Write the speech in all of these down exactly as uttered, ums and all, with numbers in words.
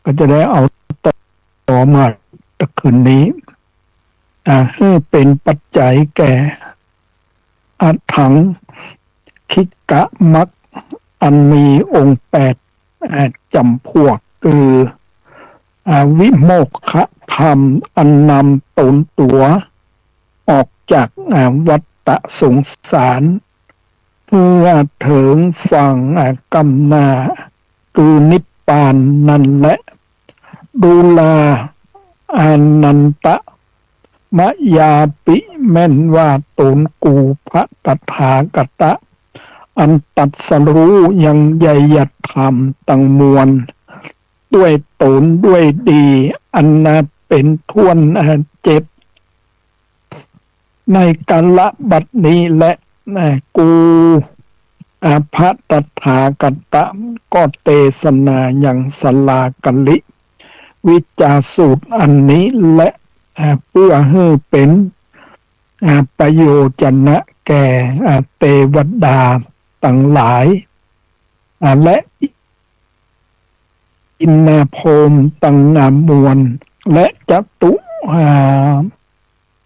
ก็จะได้เอาต่อเมื่อตะคืนนี้ อ่า หื้อเป๋นปัจจัยแก่ อถังคิกะมรรค อันมีองค์แปด อ่า จ๋ำพวก คือ อ่า วิโมกขธรรม อันนำต๋นตั๋ว ออกจาก อ่า วัฏฏะสงสาร เปื้อเถิงฝั่ง อ่า ก้ำหน้า คือนิพพานนั้นแล ดูราอานันทะ มะยาปิ แม่นว่าต๋นกูพระตถาคตะ อันตรัสฮู้ยังไยยธรรมตังมวล ด้วยต๋นด้วยดี อันนาเป๋นถ้วน อ่า เจ็ด ในกาละบัดนี้แล อ่า กู อ่า พระตถาคตะ ก็เตสนายังสลากลิวิจาสูตรอันนี้แล อ่า เปื้อหื้อเป๋น อ่า ประโยชนะแก่ อ่า เตวดาตังหลาย อ่า และ อินนาพรหมตังมวล และจตุ อ่า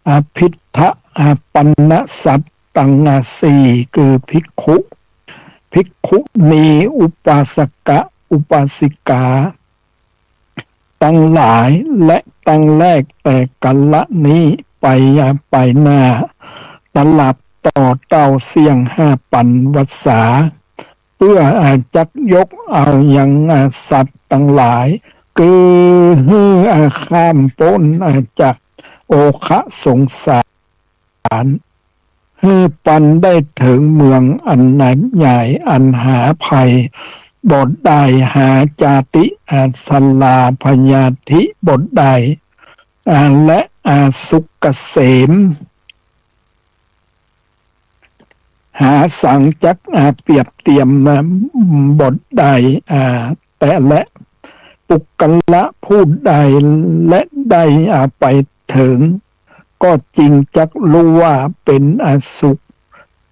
อ่า พิทะ อ่า ปัณณสัตว์ตัง อ่า สี่ คือภิกขุ ภิกขุณี อุปาสกะ อุปาสิกา ตังหลาย และตั้งแรกแต่กาละนี้ไป อ่า ไปหน้า ตลอดต่อเต้าเสี้ยงห้าปันวรรษา เปื้อ อ่า จักยกเอายัง อ่า สัตว์ตังหลาย คือหื้อ อ่า ข้ามป๊น อ่า จากโอคะสงสาร หื้อปันได้เถิงเมืองอันนาใหญ่ อันหาภัยบ่ได้ หาจาติ อ่า ชราพยาธิบ่ได้ อ่า และ อ่า สุขเกษม หาสังจัก อ่า เปรียบเตียม อ่า บ่ได้ อ่า แต่และปุคคละผู้ใดและได้ อ่า ไปเถิง ก็จริงจักฮู้ว่าเป๋น อ่า สุข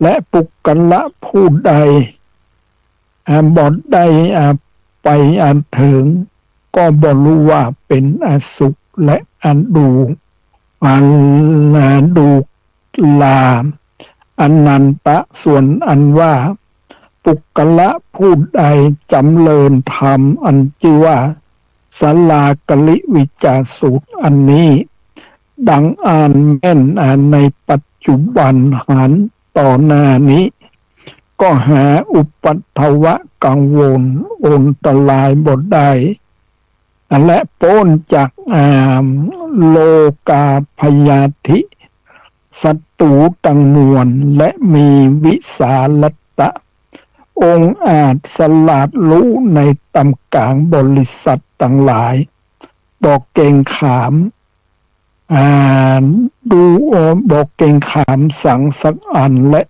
และปุคคละผู้ใด อ่า บ่ได้ อ่า ไป อ่า เถิง ก็บ่ฮู้ว่าเป๋น อ่า สุข และ อ่า ดู อ่า ดูราอานันทะ ส่วนอันว่า ปุคคละผู้ใดจำเริญธรรมอันจื้อว่า สลากลิวิจาสูตรอันนี้ ดังอ่านแม่น อ่า ในปัจจุบันหันต่อหน้านี้ ก็หาอุปัทวะกังวลอันตรายบ่ได้ และป๊นจาก อ่า โลกาพยาธิ ศัตรูตังมวล และมีวิสาละตะ องอาจสลาดฮู้ในตำกลางบริษัทตังหลาย บ่เกรงขาม อ่า ดู บ่เกรงขามสังสักอัน และ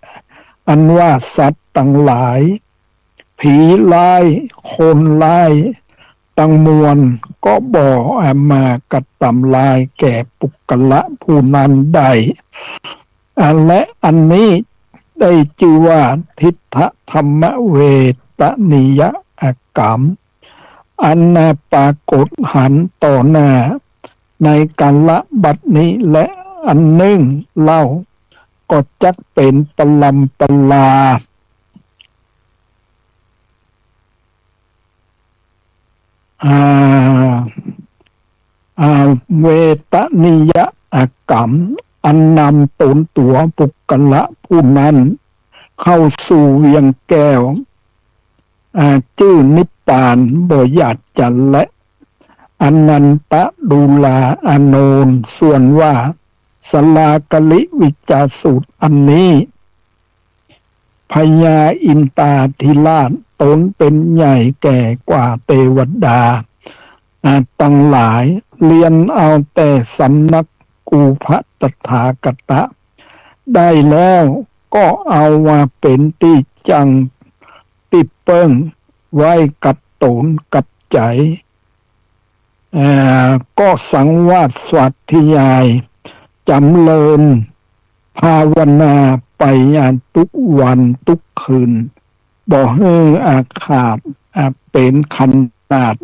อันว่าสัตว์ตังหลาย ผีร้าย คนร้ายตังมวล ก็บ่ อ่า มากระตำร้ายแก่ปุคคละผู้นั้นได้ อ่า และอันนี้ได้จื้อว่า ทิฏฐธรรมเวทนิยกรรม อันนาปรากฏหันต่อหน้า ในกาละบัดนี้ และอันนึ่งเล่า ก็จักเป๋นปรำปรา อ่า อ่า เวทนิยกรรม อันนำต๋นตั๋วปุคคละผู้นั้น เข้าสู่เวียงแก้ว อ่า จื้อนิพพานบ่หยาดจันทร์ และอานันทะ ดูราอานนท์ ส่วนว่า สลากลิวิจาสูตรอันนี้ พญาอินทาธิราช ต๋นเป๋นใหญ่แก่กว่าเตวดา อ่า ตังหลาย เรียนเอาแต่สำนักกูพระตถาคตะ ได้แล้วก็เอามาเป๋นตี้จั้งตี้เปิ้งไว้กับต๋นกับใจ๋ เอ่อ ก็สังวาสสาธยาย จำเริญภาวนาไป อ่า ทุกวันทุกคืน บ่หื้อ อ่า ขาด อ่า เป๋นขนาด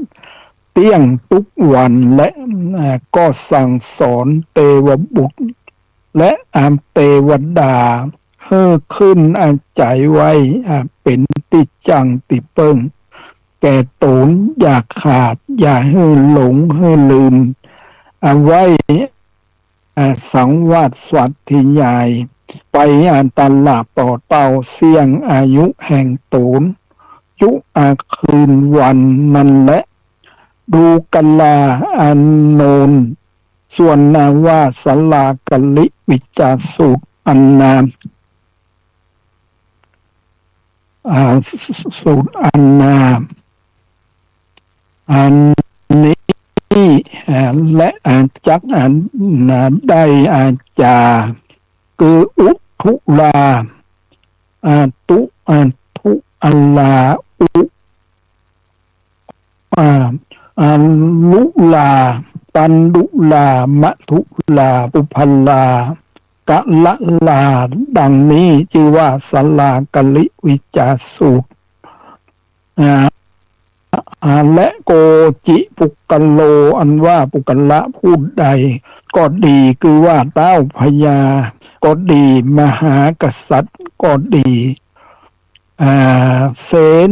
ตี้ยงตุ๊กวัน และ อ่า ก็สั่งสอนเตวบุตร และ อ่า เตวดา หื้อขึ้น อ่า ใจ๋ไว้ อ่า เป๋นตี้จั้งตี้เปิ้งแก่ต๋น อย่าขาด อย่าหื้อหลง หื้อลืม อ่า ไว้ อ่า สังวาสวัตถิยาย ไป อ่า ตลอดต่อเต้าเสี้ยงอายุแห่งต๋น จุ อ่า คืนวันนั้นแล ดูกรา อานนท์ ส่วน อ่า ว่าสลากลิวิจาสูตรอันนา อ่า ส- ส- สูตรอันนา อันนี้ อ่า และ อ่า จัก อ่า นา ได้ อ่า จา คือ อุทุลา อ่า ตุ อ่า ทุอาลา อุ อ่า อาลุลา ตันดุลา มะทุลา ปุพลา กะละลา ดังนี้ จื้อว่าสลากลิวิจาสูตร อ่า อ่า และโกจิปุคคโล อันว่าปุคคละผู้ใดก็ดี คือว่าเต๊าพญาก็ดี มหากษัตริย์ก็ดี อ่า เส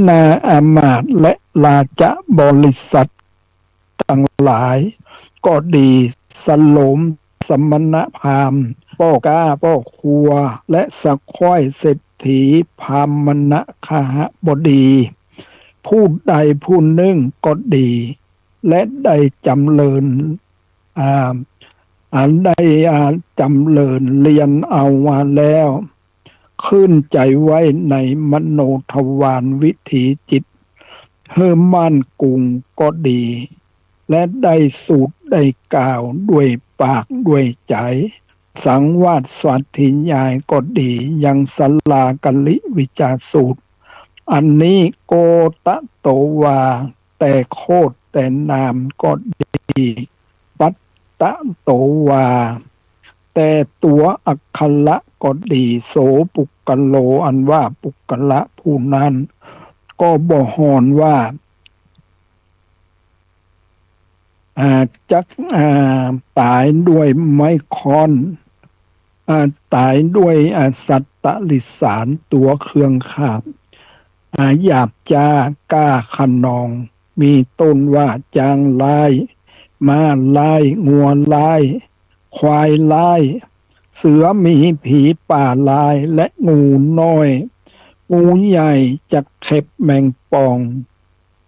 นาอามาตย์และราชบริษัทตังหลายก็ดี สโหลม สมณพราหมณ์ ป้อก๊าป้อครัว และสะใคว้เศรษฐีพราหมณคหบดี ผู้ใดผู้นึ่งก็ดี และได้จ๋ำเริญ อ่า อันได้ อ่า จ๋ำเริญเรียนเอามาแล้ว ขึ้นใจ๋ไว้ในมโนทวารวิถีจิต หื้อมั่นกุงก็ดี และได้สูตรได้กล่าวด้วยปากด้วยใจ๋ สังวาสวัตถิยายก็ดี ยังสลากลิวิจาสูตร อันนี้ โกตะโตวา แต่โคตรแต่นามก็ดี ปัตตะโตวา แต่ตั๋วอักขระก็ดี โสปุคคโล อันว่าปุคคละผู้นั้น ก็บ่ห่อนว่า อ่า จัก อ่า ต๋ายด้วยไม้ค้อน อ่า ต๋ายด้วย อ่า สัตตริสารตั๋วเคืองขาบ อ่า หยาบจ๊า ก้าคะนอง มีต้นว่าจ๊างร้าย ม้าร้าย งัวร้าย ควายร้าย เสือหมีผีป่าร้าย และงูน้อย งูใหญ่ จักเข็บแมงป่อง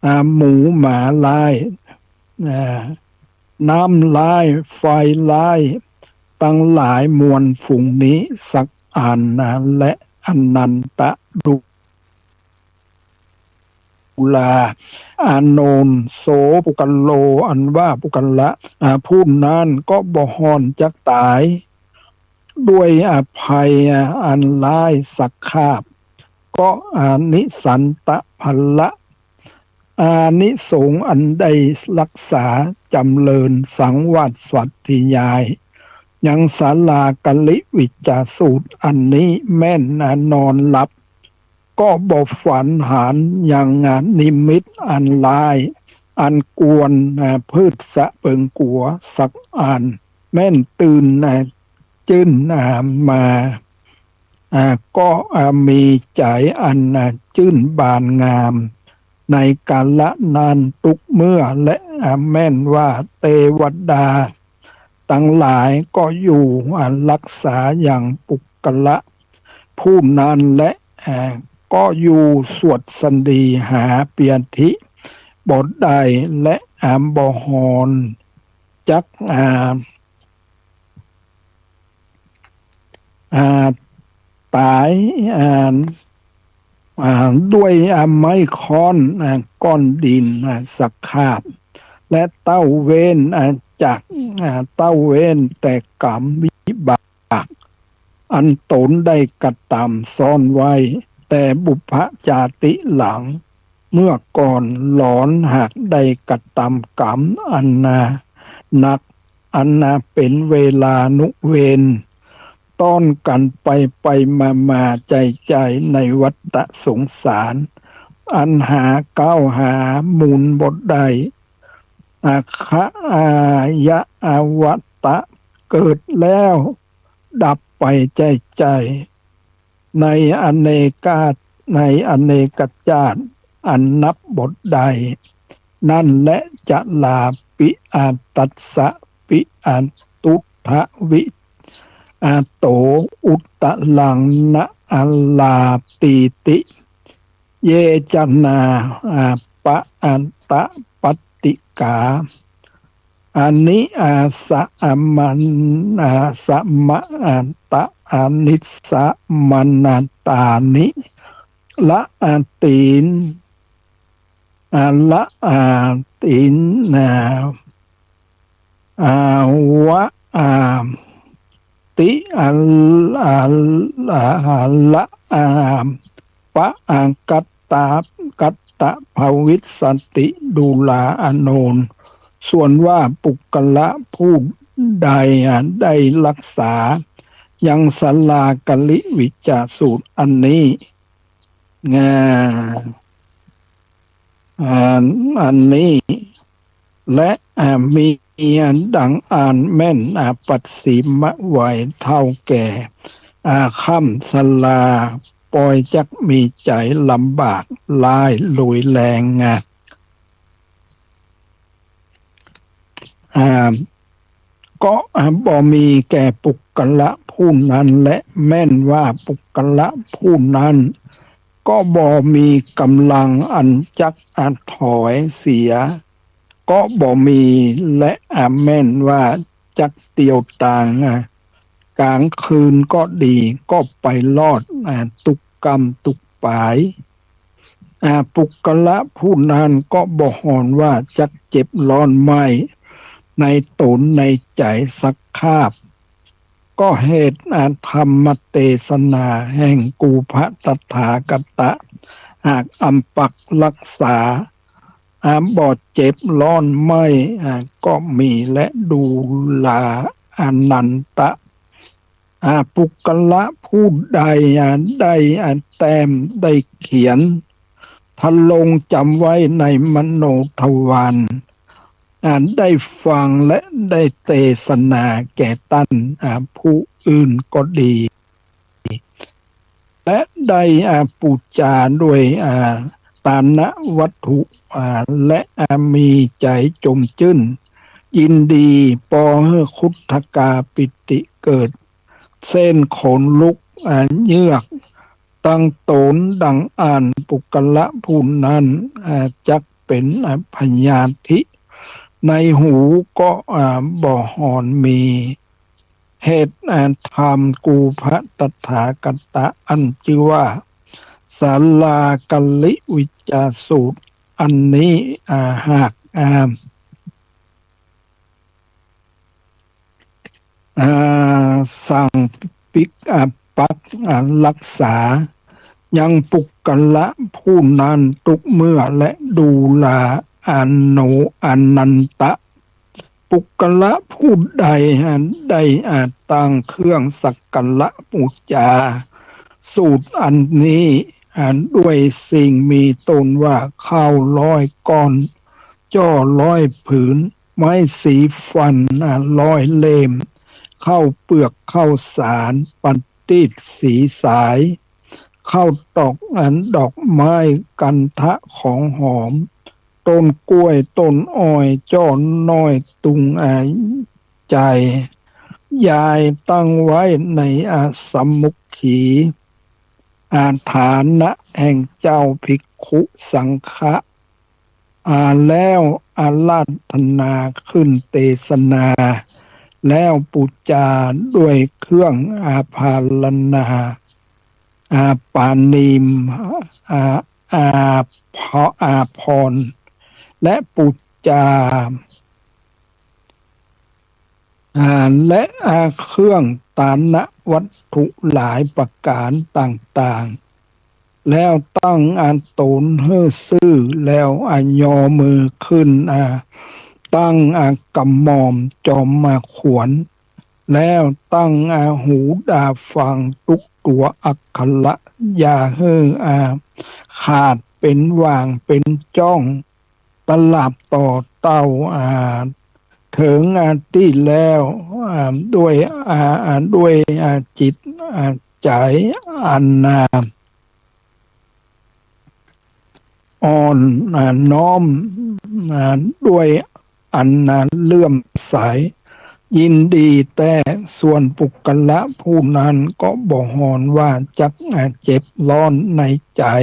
อ่า หมูหมาร้าย อ่า น้ำร้าย ไฟร้าย ตังหลายมวลฝูงนี้สักอันนะ และอนันตะดู ลา อานนท์ โสปุคคโล อันว่าปุคคละ อ่า ผู้นั้นก็บ่ห่อนจักต๋าย ด้วยอภัย อ่า อันร้ายสักคาบ ก็อานิสันตะผละ อานิสงส์อันได้รักษาจ๋ำเริญสังวาสวัตถิยาย ยังสลากลิวิจาสูตรอันนี้แม่นนอนหลับ ก็บ่ฝันหันยังนิมิตอันร้าย อันกวน อ่า พืชสะเปิงกั๋วสักอัน แม่นตื่น อ่า จื้น อ่า มา อ่า ก็ อ่า มีใจ๋อัน อ่า จื้นบานงาม ในกาละนั้นตุ๊กเมื่อ และ อ่า แม่นว่าเตวดาตังหลายก็อยู่ อ่า รักษายังปุคคละผู้นั้น และ อ่า ก็อยู่สวัสดีหาเปียธิบ่ได้ และ อ่า บ่ห่อนจัก อ่า อ่า ต๋าย อ่า อ่า ด้วย อ่า ไม้ค้อน อ่า ก้อนดิน อ่า สักคาบ และเต้าเว้น อ่า จาก อ่า เต้าเว้นแต่กรรมวิบาก อันต๋นได้กระตำซ่อนไว้ แต่บุพจาติหลัง เมื่อก่อนหลอนหากได้กระตำกรรมอันนานัก อันนาเป๋นเวลานุเวร ต้อนกั๋นไปไปมามาใจ๋ใจ๋ในวัฏฏะสงสาร อันหาเก๊าหามูลบ่ได้ ขะ อายะ อวตะ เกิดแล้วดับไปใจ้ๆ ในอเนกา ในอเนกจาติอันนับบ่ได้ นั้นแล จราปิ อาตัสสะ ปิ อตุทวิ อาโต อุตตรัง นะ อาลาตีติ เย จนา อา ปะ อันตะ ปัตติกา อานิ อาสะ อามัน อาสะมะ อันตะ อานิสสะ มนันตานิ ละ อาติน อา ละ อาติน อา อาวะ อา ติ อา อา อา ละ อา ปะ อา กัตตา กัตตะ ภวิสสติ ดูรา อานนท์ ส่วนว่าปุคคละผู้ใด อา ได้รักษา ยังสาลากลิวิจจสูตรอันนี้ งา อัน อันนี้ และ อา มี อันดังอันแม่น อา ปัสสิมะไวเท่าแก่ อา ค่ำชรา ปอยจักมีใจ๋ลำบากร้ายรุนแรง งา อา ก็ อา บ่มีแก่ปุคคละผู้นั้น และแม่นว่าปุคคละผู้นั้น ก็บ่มีก๋ำลังอันจัก อา ถอยเสีย ก็บ่มี และ อา แม่นว่าจักเตียวตาง อา ก๋างคืนก็ดี ก็ไปรอด อา ตุ๊กก้ำตุ๊กปาย อา ปุคคละผู้นั้นก็บ่หอนว่าจักเจ็บฮ้อนไหม้ในต๋นในใจ๋สักคาบ ก็เหตุ อา ธรรมเตสนาแห่งกู่พระตถาคตะ หากอันปกปักรักษา อา บ่เจ็บฮ้อนไหม้ อา ก็มี และ ดูรา อานันตะ อา ปุคคละผู้ใด อา ได้ อา แต้ม ได้เขียน ทรงจ๋ำไว้ในมโนทวาร อา ได้ฟัง และ ได้เตสนาแก่ต้าน อา ผู้อื่นก็ดี และได้ อา ปู๋จาด้วย อา ตานะวัตถุ อา และ อา มีใจ๋จมจื้น ยินดี ปอหื้อขุทกาปีติเกิด เส้นขนลุก อา เยือก ตังต๋นดังอั้น ปุคคละผู้นั้น อา จักเป๋น อา พยาธิ ในหูก็ อา บ่หอนมี เหตุ อา ธรรมกู่พระตถาคตะอันจื้อว่า สาลากลิวิจจสูตรอันนี้ อา หาก อา อา สังปิก อา ปัก อา รักษา ยังปุคคละผู้นั้นทุกเมื่อ และ ดูรา อาโน อานันตะ ปุคคละผู้ใด อา ได้ อา ตั้งเครื่องสักการะปู๋จา สูตรอันนี้ อา ด้วยสิ่งมีต้นว่าข้าวร้อยก้อน จ้อร้อยผืน ไม้สีฟัน อา ร้อยเล่ม ข้าวเปลือก ข้าวสาร ประทีปสีสาย ข้าวตอก อา ดอกไม้ คันธะของหอม ต้นกล้วย ต้นอ้อย จ้อน้อย ตุง อา ใหญ่ ยายตั้งไว้ใน อา สามัคคี อา ฐานะแห่งเจ้าภิกขุสังฆะ อา แล้วอาราธนาขึ้นเตสนา แล้วปู๋จาด้วยเครื่องอาภรณา อา ปาณีม อา อาภ อาภรณ์ และปู๋จา อา และ อา เครื่องตานะวัตถุหลายประก๋านต่างๆ แล้วตั้ง อา ต๋นหื้อซื่อ แล้ว อา ยอมือขึ้น อา ตั้ง อา กระหม่อมจอม อา ขวัญ แล้วตั้ง อา หูดาฟังทุกตั๋วอักขระ อย่าหื้อ อา ขาดเป๋นหว่างเป๋นจ้อง ตราบต่อเต้า อ่า เถิง อ่า ตี้แล้ว อ่า ด้วย อ่า อ่า ด้วย อ่า จิต อ่า ใจ๋อัน อ่า อ่อน อ่า น้อม อ่า ด้วยอัน อ่า เลื่อมใส ยินดีแต๊ ส่วนปุคคละผู้นั้นก็บ่หอนว่าจัก อ่า เจ็บร้อนในใจ๋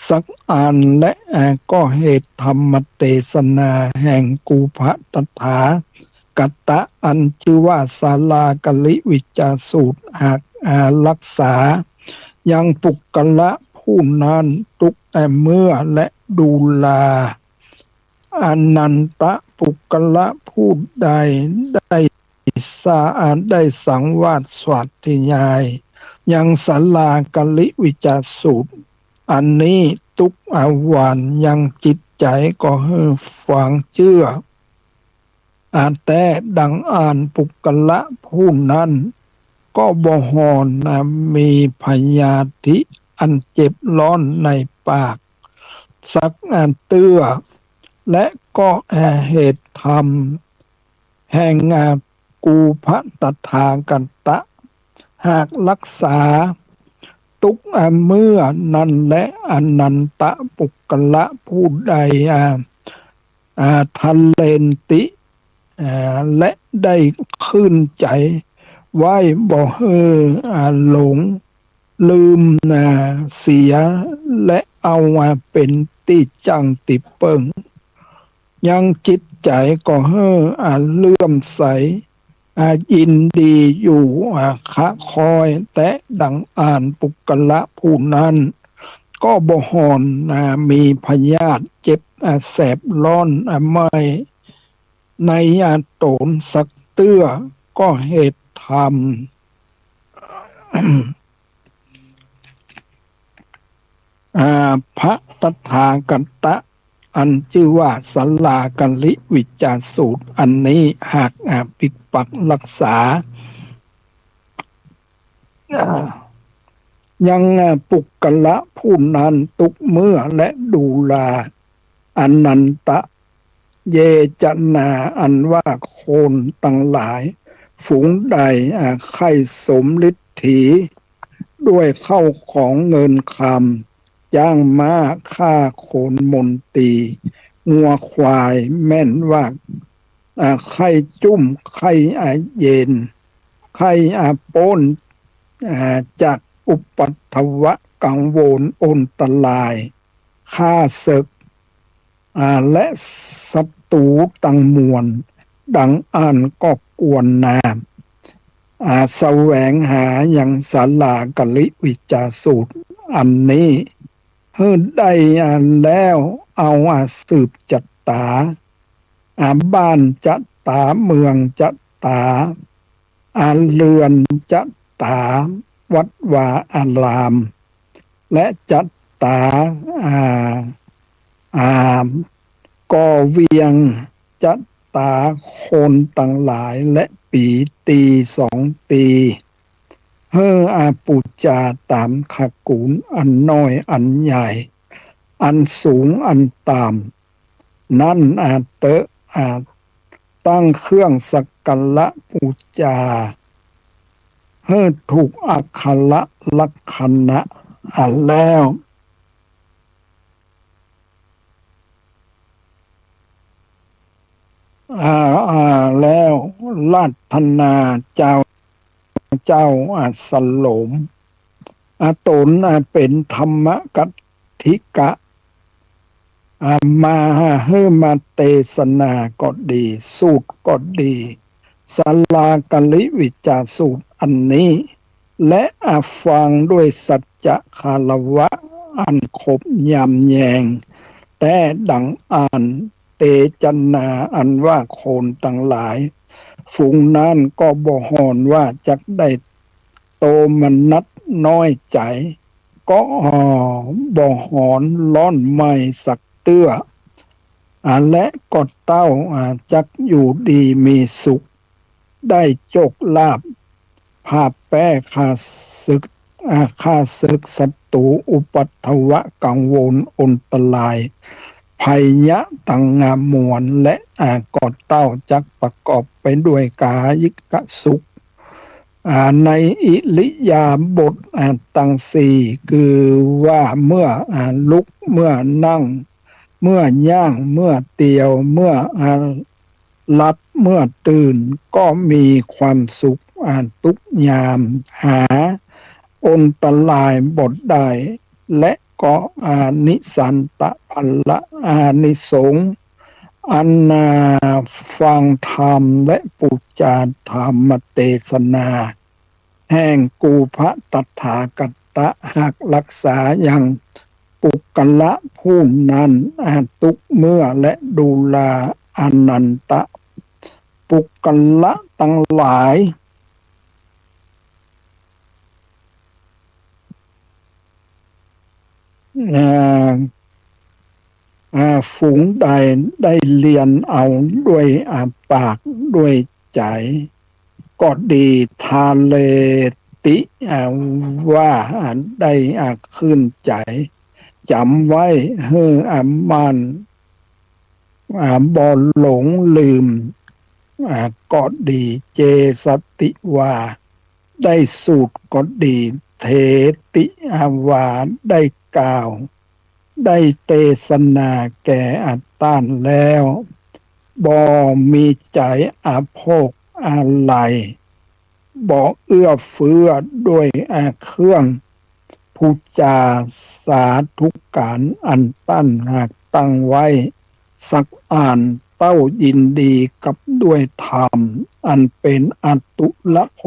สักอัน และ อ่า ก็เหตุธรรมเตสนาแห่งกู่พระตถาคตะอันจื้อว่าสาลาการิวิจจาสูตร หาก อ่า รักษา ยังปุคคละผู้นั้นตุ๊ก อ่า เมื่อและดูรา อานันทะปุคคละผู้ใดได้สา ได้สังวาสสาธยาย ยังสาลาการิวิจจาสูตร อันนี้ตุ๊ก อ่า หว่านยังจิตใจ๋ก็หื้อฝังเจื้อ อ่า แต๊ดังอั้น ปุคคละผู้นั้นก็บ่หอน อ่า มีพยาธิอันเจ็บร้อนในปากสัก อ่า เตื้อ และก็ อ่า เหตุธรรมแห่ง อ่า กู่พระตถาคตะ หากรักษาตุ๊ก อ่า เมื่อนั้นแล อานันทะปุคคละผู้ใด อ่า อ่า ทะเลนติ อ่า และได้ขึ้นใจ๋ไว้บ่หื้อ อ่า หลงลืม อ่า เสีย และเอา อ่า เป๋นตี้จั้งตี้เปิ้ง ยังจิตใจ๋ก็หื้อ อ่า เลื่อมใส อ่า ยินดีอยู่ อ่า คะคอยแต๊ดังอั้น ปุคคละผู้นั้นก็บ่หอน อ่า มีพยาธิเจ็บ อ่า แสบร้อน อ่า ไหม้ใน อ่า ต๋นสักเตื้อ ก็เหตุธรรม อ่า พระตถาคตะ อันจื้อว่าสาลาการิวิจจาสูตร อันนี้หาก อ่า ปิปักษ์รักษา อ่า ยัง อ่า ปุคคละผู้นั้นตุ๊กเมื่อและดูรา อานันทะ เย จะ นา อันว่าคนตังหลาย ฝูงใด อ่า ใค่สมฤทธี ด้วยเข้าของเงินคำ จ้างม้า ฆ่าคนมนตรี งัวควาย แม่นว่า อ่า ใค่จุ้ม ใค่ อ่า เย็น ใค่ อ่า ป๊น อ่า จากอุปัทวะกังวลอันตราย ข้าศึก อ่า และศัตรูตังมวล ดังอั้นก็ควรนา อ่า แสวงหายังสาลาการิวิจจาสูตร อันนี้หื้อได้ อ่า แล้วเอา อ่า สืบจัตตา อ่า บ้านจัตตา เมืองจัตตา อ่า เฮือนจัตตา วัดวาอาราม และจัตตา อ่า อ่า ก่อเวียง จัตตา คนตังหลาย และปี๋ ตี๋ สองตี๋ หื้อ อ่า ปู๋จาต๋ามขะกู๋น อันน้อยอันใหญ่ อันสูงอันต่ำ นั้น อ่า เต๊อะ อ่า ตั้งเครื่องสักการะปู๋จา หื้อถูกอักขระลักษณะ อ่า แล้ว อ่า อ่า แล้วอาราธนาเจ้า เจ้า อ่า สโลม อ่า ต๋น อ่า เป๋นธรรมกัตถิกะ อ่า มาหื้อมาเตสนาก็ดี สูตรก็ดี สาลาการิวิจจาสูตรอันนี้ และ อ่า ฟังด้วยสัจจะคารวะอันขบยำแยง แต๊ดังอั้น เต จะ นา อันว่าคนตังหลาย ฝูงนั้นก็บ่หอนว่าจักได้โตมนัสน้อยใจ๋ ก็ อ่า บ่หอนร้อนไหม้สักเตื้อ อ่า และก็เต้า อ่า จักอยู่ดีมีสุข ได้โจคลาภ ผ่าแป๊ข้าศึก อ่า ข้าศึกศัตรูอุปัทวะกังวลอันตราย ภัยยะตัง อ่า มวล และ อ่า ก็เต้า จักประกอบไปด้วยกายิกสุข อ่า ในอิริยาบถ อ่า ตังสี่ คือว่าเมื่อ อ่า ลุก เมื่อนั่ง เมื่อย่าง เมื่อเตียว เมื่อ อ่า หลับ เมื่อตื่น ก็มีความสุข อ่า ตุ๊กยาม หาอันตรายบ่ได้ และก็ อ่า นิสันตะพละอานิสงส์ อัน อ่า ฟังธรรมและปูจาธรรมเตสนา แห่งกู่พระตถาคตะ หากรักษายังปุคคละผู้นั้น อ่า ตุ๊กเมื่อ และดูราอานันตะปุคคละตังหลาย อ่า อ่า ฝูงใดได้เรียนเอาด้วย อ่า ปาก ด้วยใจ๋ ก็ดี ทาเรติ อ่า ว่า อ่า ได้ อ่า ขึ้นใจ๋ จ๋ำไว้ หื้อ อ่า มั่น อ่า บ่หลงลืม อ่า ก็ดี เจสติวา ได้สูตรก็ดี เทติ อ่า วา ได้กล่าว ได้เตสนาแก่ อ่า ต้านแล้ว บ่มีใจ๋อาโภคอาลัย บ่เอื้อเฟื้อด้วย อ่า เครื่องปูจาสาธุการ อันต้านหากตั้งไว้สักอ่าน เต้ายินดีกับด้วยธรรม อันเป็นอตุลโภ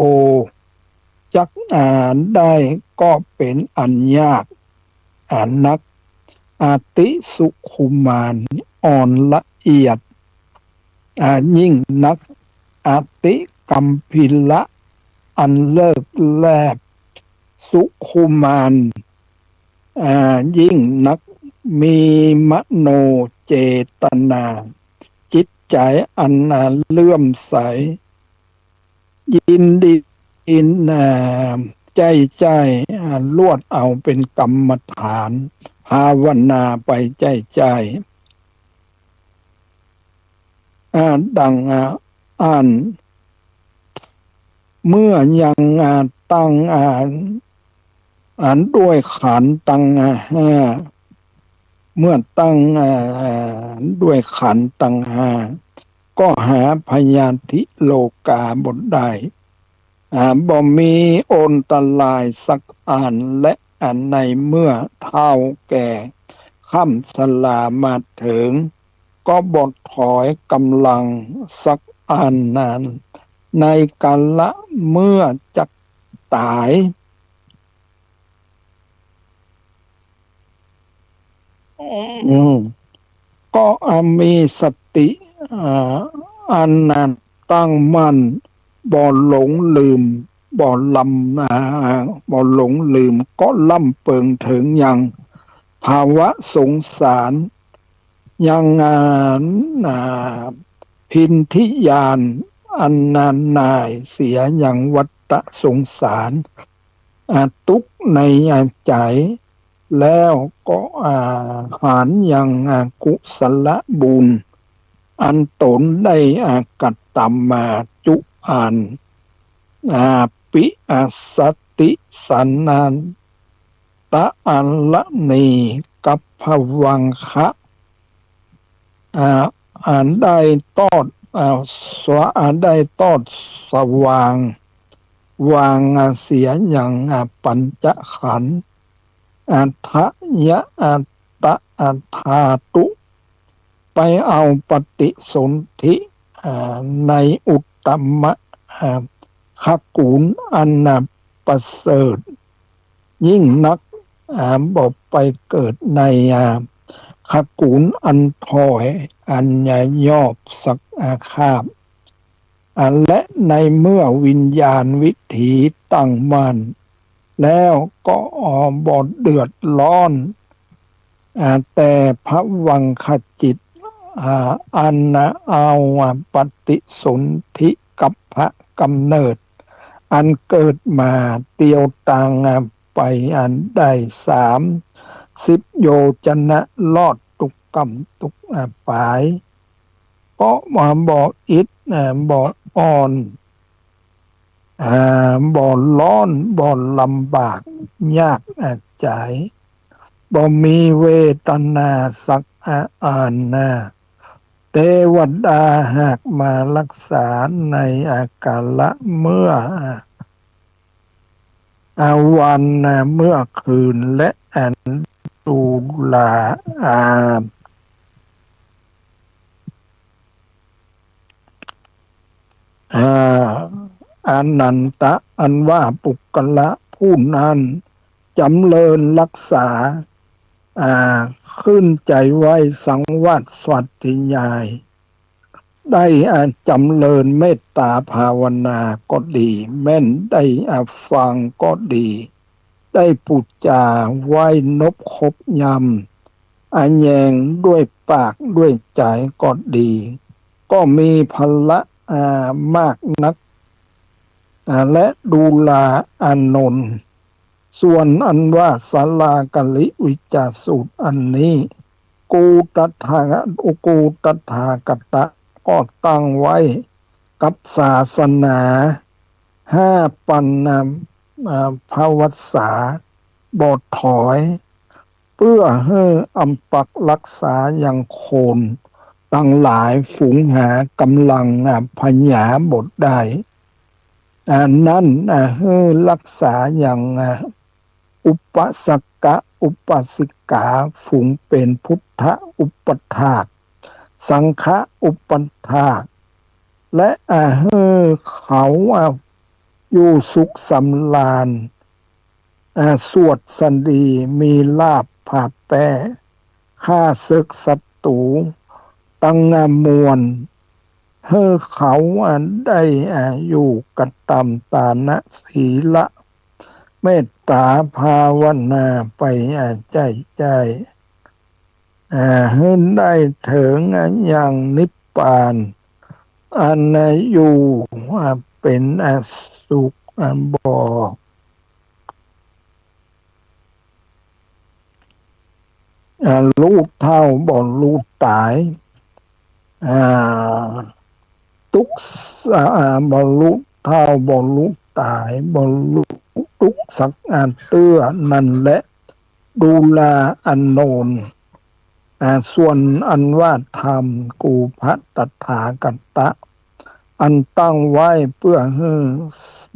จัก อ่า ได้ก็เป็นอันยาก อ่า นัก อติสุขุมาน อ่อนละเอียด อ่า ยิ่งนัก อติกัมพีระ อันเลิศแลบ สุขุมาน อ่า ยิ่งนัก มีมโนเจตนา จิตใจ๋อัน อ่า เลื่อมใส ยินดี อ่า ใจ้ใจ้ อ่า ลวดเอาเป็นกรรมฐาน ภาวนาไปใจ้ใจ้ อ่า ดัง อ่า อั้น เมื่อยัง อ่า ตั้ง อ่า อันด้วยขันธ์ตัง อ่า ห้า เมื่อตั้ง อ่า ด้วยขันธ์ตังห้า ก็หาพยาธิโรคาบ่ได้ อ่า บ่มีอันตรายสักอัน และอันในเมื่อเฒ่าแก่ค่ำชรามาเถิง ก็บ่ถอยกำลังสักอันนั้น ในกาละเมื่อจักต๋าย อืม ก็ อ่า มีสติ อ่า อันนั้นตั้งมั่น บ่หลงลืม บ่ลำ อ่า บ่หลงลืม ก็ล่ำเปิงเถิงยังภาวะสงสาร ยัง อ่า อ่า พินธิญาณ อันนานหน่ายเสียยังวัฏสงสาร อ่า ตุ๊กข์ใน อ่า ใจ๋ แล้วก็ อ่า หาญยัง อ่า กุศลบุญ อันตนได้ อ่า กระตำมาจุอัน อ่า ปิอาสติสันนันตะอันละนีกับภวังคะ อ่า อันได้ตอด อ่า สว- อันได้ตอดสว่าง วาง อ่า เสียยัง อ่า ปัญจขันธ์ อัฏฐะยะอัตตะอัฏฐาตุ ไปเอาปฏิสนธิ อ่า ในอุตตมะ อ่า ขกูลอัน อ่า ประเสริฐ ยิ่งนัก อ่า บ่ไปเกิดใน อ่า ขกูลอันถอย อันยอบสัก อ่า คาบ อ่า และในเมื่อวิญญาณวิถีตั้งมั่น แล้วก็ อ่า บ่เดือดร้อน อ่า แต่ภวังคจิต อ่า อันเอา อ่า ปฏิสนธิกัปพะกำเนิด อันเกิดมาเตียวตาง อ่า ไปอันได้สามสิบโยจนะ รอดตุ๊ก กำตุ๊ก อ่า ปาย ก็บ่อิด อ่า บ่อ่อน อ่า บ่ฮ้อน บ่ลำบากยาก อ่า ใจ๋ บ่มีเวทนาสัก อ่า อันนา เตวดาหากมารักษาใน อ่า กาละเมื่อ อ่า อ่า วัน อ่า เมื่อคืน และอันดูรา อ่า อ่า อานันทะ อันว่าปุคคละผู้นั้น จ๋ำเริญรักษา อ่า ขึ้นใจ๋ไว้สังวาสสวัสดิญาณ ได้ อ่า จ๋ำเริญเมตตาภาวนาก็ดี แม่นได้ อ่า ฟังก็ดี ได้ปู๋จาไหว้นบคบยำ อ่า แยงด้วยปากด้วยใจ๋ก็ดี ก็มีผละ อ่า มากนัก อ่า และดูราอานนท์ ส่วนอันว่าสาลาการิวิจจสูตรอันนี้ กูตถา กูตถาคตะก็ตั้งไว้กับศาสนาห้าปันนา อ่า พรรษา บ่ถอย เปื้อหื้ออัปปรักษายังคนตังหลาย ฝูงหากำลัง อ่า ผญาบ่ได้ อ่า นั้น อ่า หื้อรักษายัง อ่า อุปาสกะอุปาสิกา ฝูงเป๋นพุทธอุปถาก สังฆอุปถาก และ อ่า หื้อเขา อ่า อยู่สุขสำราญ อ่า สวัสดี มีลาภผาแป้ ฆ่าเสิกศัตรูตัง อ่า มวล หื้อเขา อ่า ได้ อ่า อยู่กระตำตานะศีละ เมตตาภาวนาไป อ่า ใจ้ใจ้ อ่า หื้อได้เถิง อ่า ยังนิพพาน อัน อ่า อยู่ อ่า เป๋น อ่า สุข อ่า บ่ อ่า ฮู้เฒ่าบ่ฮู้ต๋าย อ่า ตุ๊กข์ อ่า บ่ฮู้เฒ่าบ่ฮู้ต๋าย บ่ฮู้ตุ๊กข์สัก อ่า เตื้อ นั้นแล ดูราอานนท์ อ่า ส่วนอันว่าธรรม กูพระตถาคตะ อันตั้งไว้เปื้อหื้อ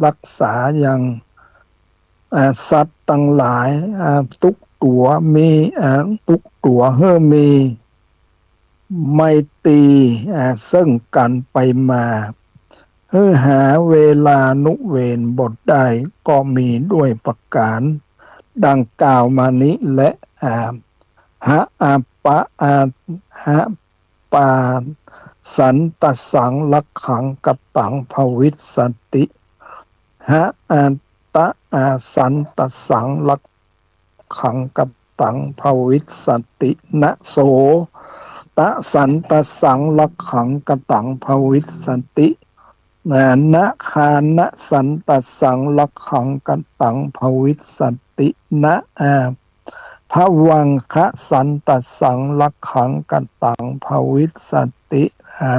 รักษายัง อ่า สัตว์ตังหลาย อ่า ทุกตั๋วมี อ่า ทุกตั๋วหื้อมี ไมตรี อ่า เซิ่งกั๋นไปมา หื้อหาเวลานุเวรบ่ได้ ก็มีด้วยประก๋านดังกล่าวมานี้แล อ่า หะ อาปะ อา หะ ปา สันตะสัง รักขัง กะตัง ภวิสสติ หะ อาตะ อา สันตะสัง รักขัง กะตัง ภวิสสติ นะ โส ตะ สันตะสัง รักขัง กะตัง ภวิสสติ นะ นะ คานะ สันตะสัง รักขัง กะตัง ภวิสสติ นะ อา ภวังคะ สันตะสัง รักขัง กะตัง ภวิสสติ อา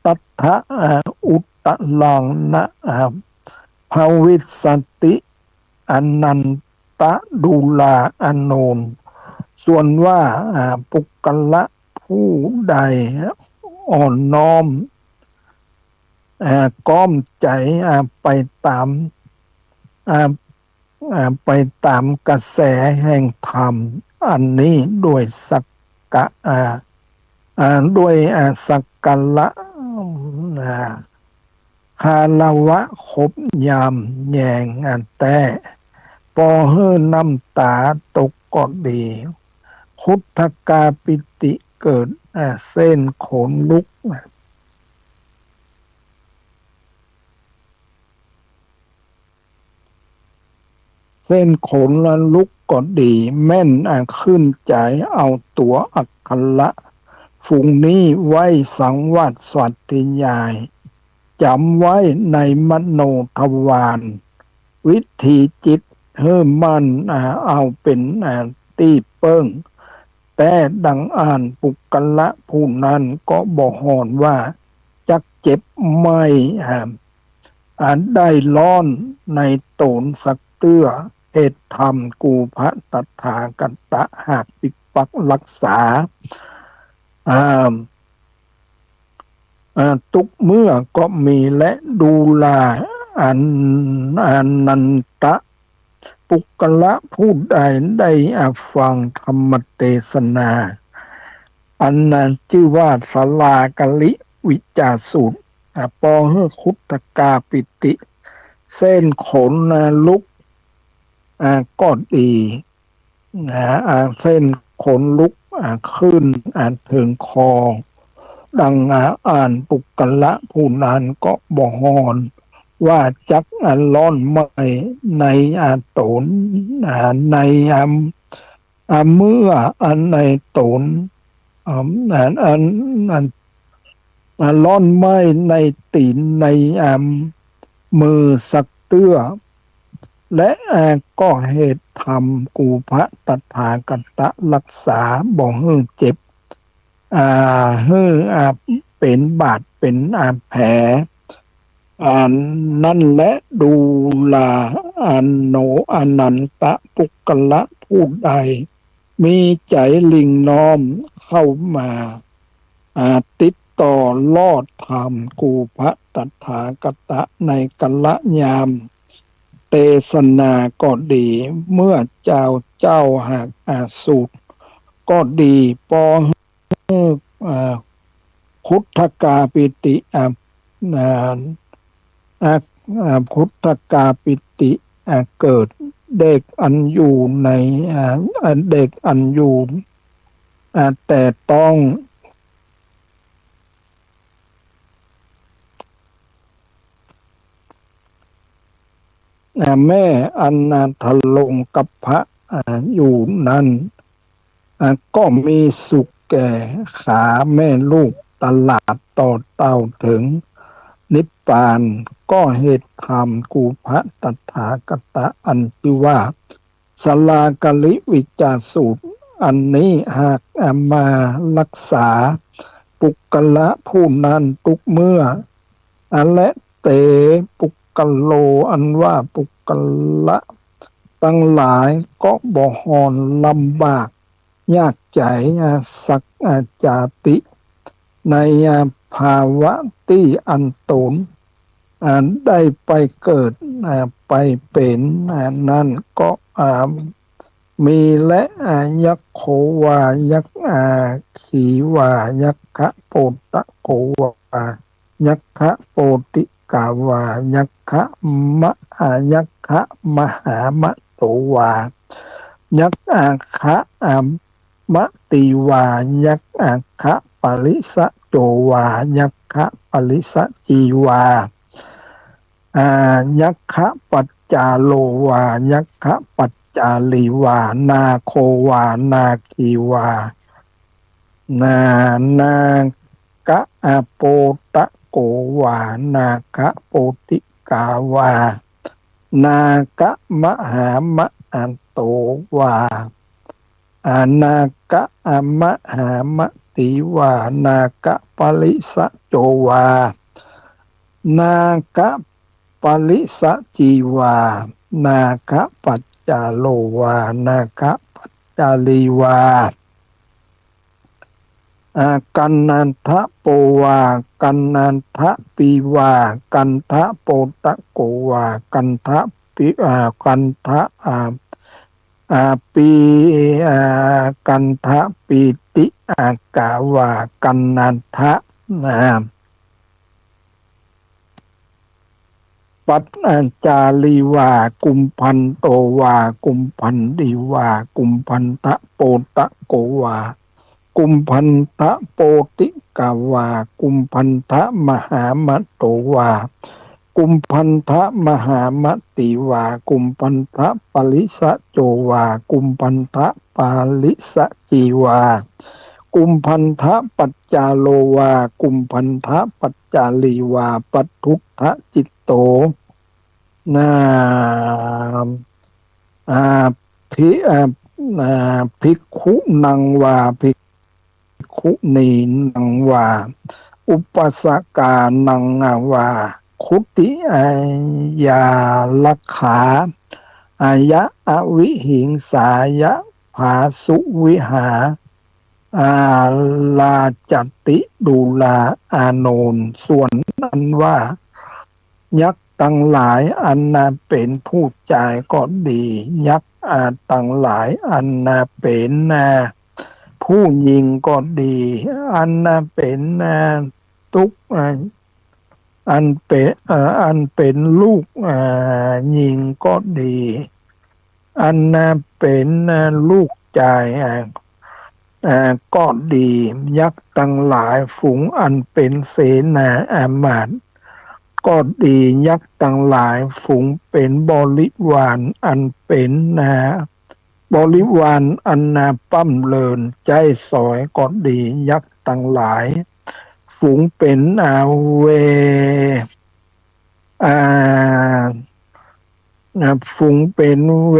ตัตถะ อา อุตตะรัง นะ อา ภวิสสติ อานันทะ ดูราอานนท์ ส่วนว่า อ่า ปุคคละผู้ใดอ่อนน้อม อ่า ก้อมใจ๋ อ่า ไปต๋าม อ่า อ่า ไปต๋ามกระแสแห่งธรรมอันนี้ด้วยสักกะ อ่า อ่า ด้วย อ่า สักการะ อ่า คารวะคบยำแยง อ่า แต๊ ปอหื้อน้ำต๋าตกก็ดี คุตถกาปิติเกิด อ่า เส้นขนลุก เส้นขนลุกก็ดี แม่น อ่า ขึ้นใจ๋เอาตั๋วอัคระฝูงนี้ไว้สังวาสสวัสดิญาณ จ๋ำไว้ในมโนทวาร วิถีจิตหื้อมั่น อ่า เอาเป๋น อ่า ตี้เปิ้ง ต๊ดังอั้น ปุคคละผู้นั้นก็บ่ฮ้อนว่าจักเจ็บไหม้ อ่า อ่า ได้ฮ้อนในตู๋นสักเตื้อ เหตุธรรมกูพระตถาคตะหากปิกปักรักษา อ่า อ่า ทุกเมื่อก็มี และดูรา อัน อานันทะ ปุคคละผู้ใดได้ อ่า ฟังธรรมเตสนา อันนั้นจื้อว่าสาลาคลิวิจาสูตร อ่า ปอหื้อขุทกาปิติ เส้นขนลุก อ่า ก็ดี อ่า อ่า เส้นขนลุก อ่า ขึ้น อ่า เถิงคอ ดัง อ่า อั้น ปุคคละผู้นั้นก็บ่ฮ้อนว่าจัก อ่า ฮ้อนไหม้ใน อ่า ตู๋น อ่า ใน อ่า อ่า เมื่อ อ่า ในตู๋น อ่า อัน อัน อัน อ่า ฮ้อนไหม้ในตี๋น ใน อ่า มือสักเตื้อ และ อ่า ก็เหตุธรรมกูพระตถาคตะรักษาบ่หื้อเจ็บ อ่า หื้อ อ่า เป๋นบาดเป๋น อ่า แผล อ่า นั้นแล ดูรา อันโน อานันทะ ปุคคละผู้ใด มีใจ๋หลิ่งน้อมเข้ามา อ่า ติดต่อลอดธรรมกูพระตถาคตะในกัลยามเตสนาก็ดี เมื่อเจ้า เจ้าหาก อ่า สูตรก็ดี ปอ อ่า ขุทกาปิติ อ่า อ่า อ่า อ่า ขุทกาปิติ อ่า เกิด เด็กอันอยู่ใน อ่า อ่า เด็กอันอยู่ อ่า แต่ต้อง อ่า แม่อัน อ่า ทรงคัพพะ อ่า อยู่นั้น อ่า ก็มีสุขแก่ขาแม่ลูกตลอดต่อเต้าเถิงนิพพาน ก็เหตุธรรมกูพระตถาคตะอันจื้อว่าสาลาคลิวิจาสูตร อันนี้หาก อ่า มารักษาปุคคละผู้นั้นทุกเมื่อ อันและเต ปุคคโล อันว่าปุคคละตังหลายก็บ่ฮ้อนลำบากยากใจ๋ อ่า สัก อ่า จาติ ใน อ่า ภาวะตี้อันตน อ่า ได้ไปเกิด อ่า ไปเป๋น อ่า นั้นก็ อ่า มีแล อ่า ยัคโขวา ยัค อ่า ขีวา ยัคคะโปตะโขวา ยัคคะโปติกาวา ยัคคะมะ อ่า ยัคคะมหามะโตวา ยัค อ่า คะ อ่า มะตีวา ยัค อ่า คะปริสะโจวา ยัคคะปริสะจีวา อ่า ยัคคะปัจจาโลวา ยัคคะปัจจาลีวา นาโควา นาคีวา นา นาคะ อ่า โปตะโกวา นาคะโปติกาวา นาคะมหามะอันโตวา อ่า นาคะ อ่า มหามะตีวา นาคะปริสะโจวา นาคะปริสะจีวา นาคะปัจจาโลวา นาคะปัจจาลีวา อ่า กันนันทะโปวา กันนันทะปีวา กันทะโปตะโกวา กันทะปี อ่า กันทะ อ่า อ่า ปี อ่า กันทะปีติ อ่า กาวา กันนันทะ อ่า ปัจจาลีวา กุมพันโตวา กุมพันดีวา กุมพันทะโปตะโกวา กุมพันทะโปติกาวา กุมพันทะมหามะโตวา กุมพันทะมหามะตีวา กุมพันทะปริสะโจวา กุมพันทะปริสะจีวา กุมพันทะปัจจาโลวา กุมพันทะปัจจาลีวา ปัทธุทธะจิตโต นา อาภิ อา อ่า ภิกขุนังวา ภิกขุนีนังวา อุปาสกานังวา คุติยารักขา อายะอวิหิงสายะ ผาสุวิหา อา ราจติดูรา อานนท์ ส่วนอันว่า ยักษ์ตังหลายอันนาเป๋นผู้จายก็ดี ยักษ์อาตังหลายอันนาเป๋นนาผู้ญิงก็ดี อันนาเป๋นนาตุ๊ก อ่า อันเป๋น อ่า อันเป๋นลูก อ่า ญิงก็ดี อันนาเป๋นนาลูกจาย อ่า อ่า ก็ดี ยักษ์ตังหลายฝูงอันเป๋นเสนาอามาตย์ก็ดี ยักษ์ตังหลายฝูงเป๋นบริวารอันเป๋นนา บริวารอันนาป้ำเรินใจ๊สอยก็ดี ยักษ์ตังหลายฝูงเป๋นอาเว อ่า อ่า ฝูงเป๋นเว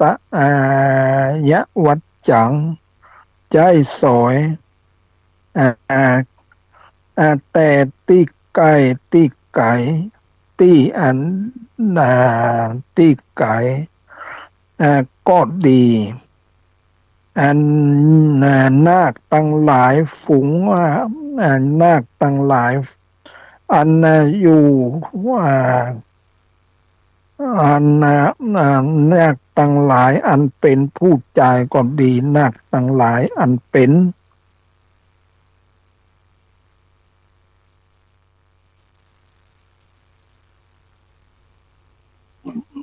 ตะ อ่า ยะวัจจัง ใจ๊สอย อ่า อ่า แต่ตี้ใก้ตี้ไก๋ ตี้อัน อ่า ตี้ไก๋ อ่า ก็ดี อัน อ่า นาคตังหลายฝูง อ่า อ่า นาคตังหลาย อัน อ่า อยู่ อ่า อัน อ่า อ่า นาคตังหลายอันเป๋นผู้จายก็ดี นาคตังหลายอันเป๋น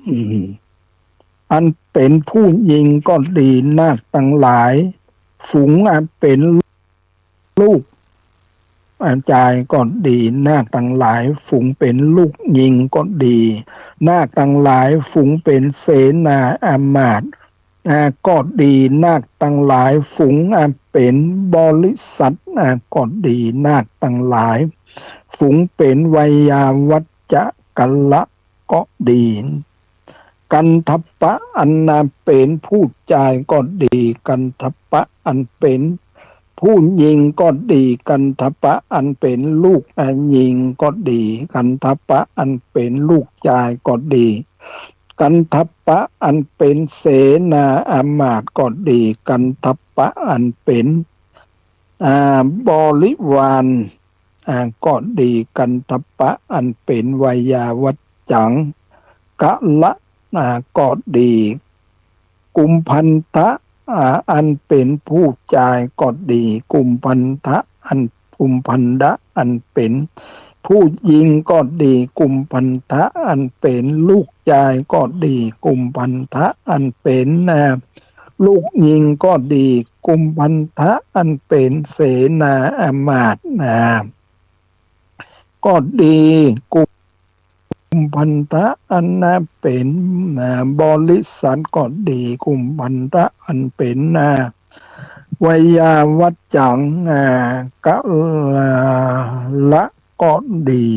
อืม อันเป๋นผู้ญิงก็ดี นาคตังหลาย ฝูงอันเป๋นลูก อ่า จายก็ดี นาคตังหลาย ฝูงเป๋นลูกญิงก็ดี นาคตังหลาย ฝูงเป๋นเสนาอามาตย์ อ่า ก็ดี นาคตังหลาย ฝูงอันเป๋นบริษัท อ่า ก็ดี นาคตังหลาย ฝูงเป๋นไวยาวัจจะกะละก็ดี กัณฑปะอันนาเป๋นผู้จายก็ดี กัณฑปะอันเป๋นผู้ญิงก็ดี กัณฑปะอันเป๋นลูก อ่า ญิงก็ดี กัณฑปะอันเป๋นลูกจายก็ดี กัณฑปะอันเป๋นเสนาอามาตย์ก็ดี กัณฑปะอันเป๋น อ่า บริวาร อ่า ก็ดี กัณฑปะอันเป๋นไวยาวัจจัง กะละ อ่า ก็ดี กุมภันทะ อ่า อันเป๋นผู้จายก็ดี กุมภันทะอัน กุมภันทะอันเป๋นผู้ญิงก็ดี กุมภันทะอันเป๋นลูกจายก็ดี กุมภันทะอันเป๋น อ่า ลูกญิงก็ดี กุมภันทะอันเป๋นเสนาอามาตย์ อ่า ก็ดี กุมภันทะอันนาเป๋น อ่า บริษัทก็ดี กุมภันทะอันเป๋น อ่า ไวยาวัจจัง อ่า กะละก็ดี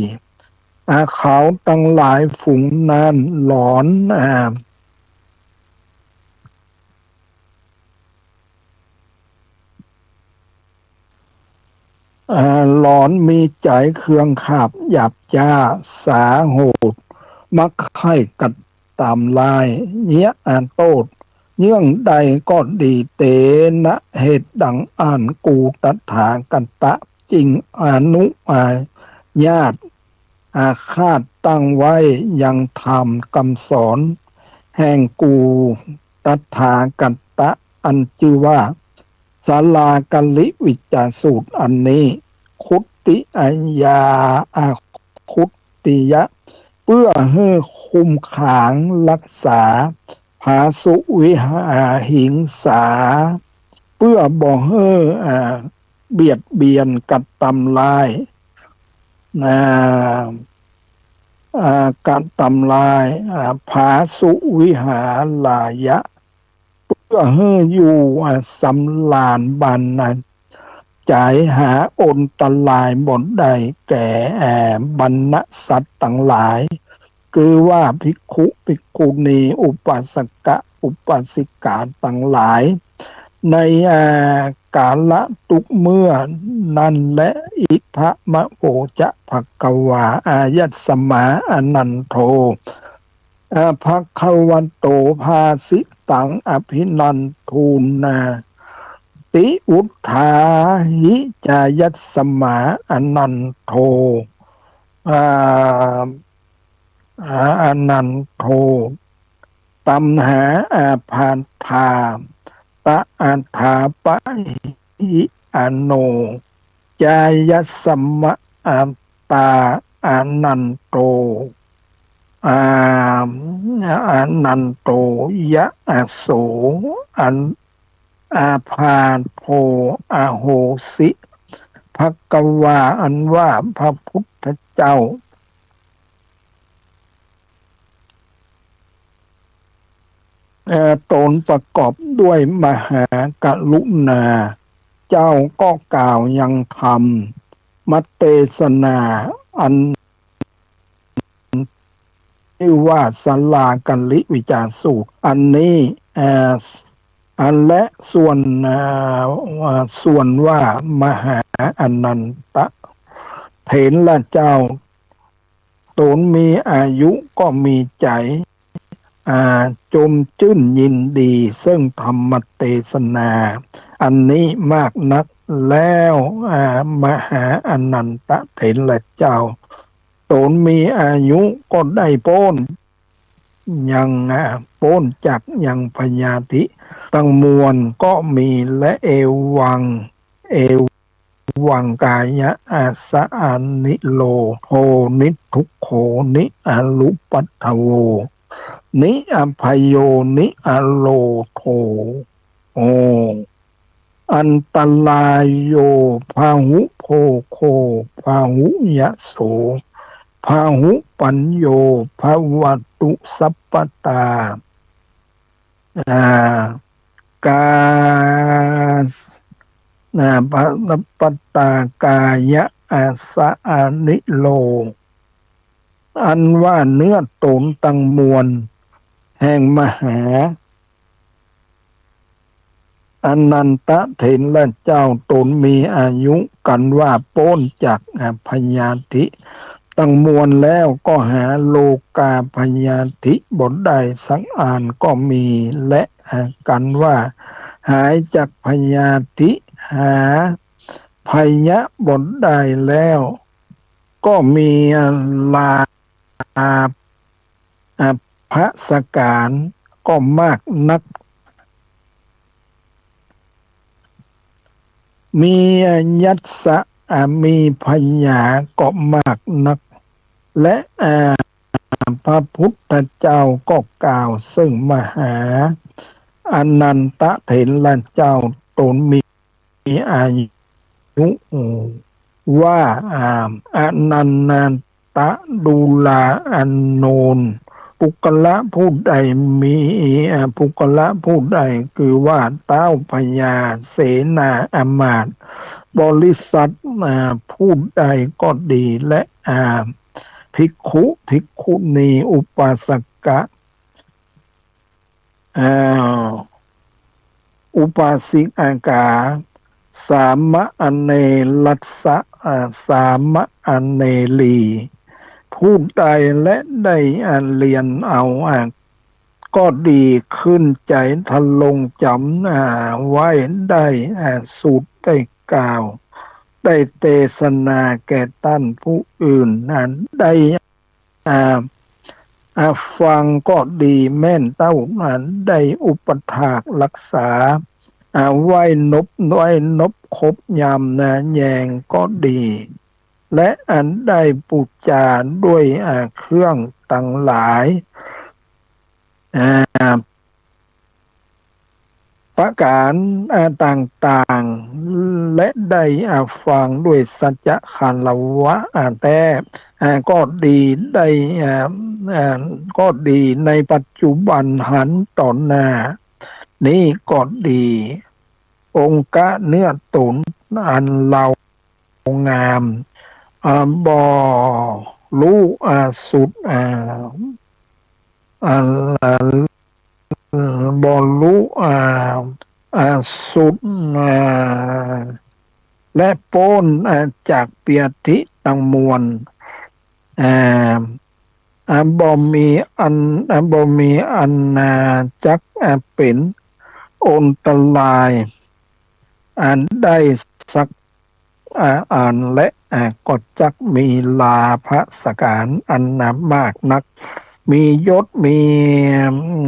อ่า เขาตังหลายฝูงนั้นหลอน อ่า อ่า หลอนมีใจ๋เคืองขาบหยาบจ๊า สาโหด มักใค่กระตำร้าย เยียะ อ่า โต้ษ เยื่องใดก็ดี เตนะ เหตุดังอั้น กูตถาคตะ จึงอนุญาต อาฆาตตั้งไว้ยังธรรมกำสอนแห่งกูตถาคตะ อันจื้อว่า สาลาคริวิจจสูตรอันนี้ คุตติยา อา คุตติยะ เปื้อหื้อคุมขังรักษา ผาสุวิหาหิงสา เปื้อบ่หื้อ อ่า เบียดเบียนกระตำร้าย อ่า อ่า กระตำร้าย อ่า ผาสุวิหารายะ เปื้อหื้ออยู่ อ่า สำราญบรรณา ใจ๋ หาอันตรายบ่ได้แก่ แอ่ บรรดาสัตว์ตังหลาย คือว่าภิกขุ ภิกขุณี อุปาสกะ อุปาสิกาตังหลาย ใน อ่า กาละทุกเมื่อนั้นแล อิทัมมะโวจะ ภะคะวา อายัสมา อานันโท อา ภะคะวะโต ภาสิตัง อภินันทุนา ติ วุฑฒาหิ จายัสมา อานันโท อา อา อานันโท ตัมหา อาพาธา ตะ อัฏฐาปะหิ อโน จายัสมา อัตตา อานันโต อา อานันโต ยะ อโส อัน อาพาโท อโหสิ ภะคะวา อันว่าพระพุทธเจ้า เอ่อ ตนประกอบด้วยมหากรุณา เจ้าก็กล่าวยังธรรมเตสนา อันชื่อว่าสาลาการิวิจาสูตร อันนี้ เอ่อ อันและส่วน เอ่อ ส่วนว่ามหาอานันทะเถระเจ้า ตนมีอายุก็มีใจ๋ อ่า จมจื้นยินดีซึ่งธรรมเตสนา อันนี้มากนัก แล้ว อ่า มหาอานันทะเถระเจ้า ตนมีอายุก็ได้ป๊นยัง อ่า ป๊นจากยังพยาธิตังมวลก็มี และเอวัง เอ วังกายะ อาสะอานิโรโธ นิทุกโข นิอรูปัทโว นิอภัยโย นิอโรโธ โอ อันตราโย พาหุโภโค พาหุยะโส พาหุปัญโญ ภะวะตุสัพพะตา อ่า กา อ่า พะ พะตากายะ อาสะอานิโร อันว่าเนื้อตนตังมวล แห่งมหา อานันทะเถระเจ้า ตนมีอายุกันว่าป๊นจาก อ่า พยาธิตังมวลแล้ว ก็หาโรคาพยาธิบ่ได้สักอันก็มี และ อ่า กันว่าหายจากพยาธิ หาภัยบ่ได้แล้ว ก็มี อ่า ลา อ่า พยาสการก็มากนัก มี อ่า ยัสสะ อ่า มีพยาก็มากนัก และ อ่า พระพุทธเจ้าก็กล่าวซึ่งมหาอานันทะเถระเจ้า ตนมี มีอายุว่า อ่า อานันทะ ดูราอานนท์ ปุคคละผู้ใดมี อ่า ปุคคละผู้ใด คือว่าท้าวพญา เสนาอำมาตย์ บริษัท อ่า ผู้ใดก็ดี และ อ่า ภิกขุ ภิกขุณี อุปาสกะ อ่า อุปาสิกา สามะเณรัสสะ อ่า สามะเณรี ผู้ใดและได้ อ่า เรียนเอา อ่า ก็ดี ขึ้นใจ๋ทรงจ๋ำ อ่า ไว้ได้ อ่า สูตรได้กล่าว ได้เตสนาแก่ต้านผู้อื่น อ่า ได้ อ่า อ่า ฟังก็ดี แม่นเต้านั้นได้อุปถากรักษา อ่า ไหว้นบ ไหว้นบครบยามนาแยงก็ดี และอันได้ปู๋จาด้วย อ่า เครื่องตังหลาย อ่า ประก๋าน อ่า ต่างๆ และได้ อ่า ฟังด้วยสัจจะคารวะ อ่า แต๊ อ่า ก็ดี ได้ อ่า อ่า ก็ดี ในปัจจุบันหันต่อหน้านี้ก็ดี องค์เนื้อตนอันเลวงาม อ่า บ่ ลุ อ่า สุด อ่า อ่า บ่ลุ อ่า อ่า สุด อ่า และป๊น อ่า จากเปียธิตังมวล อ่า อ่า บ่มีอัน อ่า บ่มีอัน อ่า จัก อ่า เป๋นอันตราย อ่า ได้สัก อ่า อัน และ อ่า ก็จักมีลาภสการอัน อ่า มากนัก มียศ มี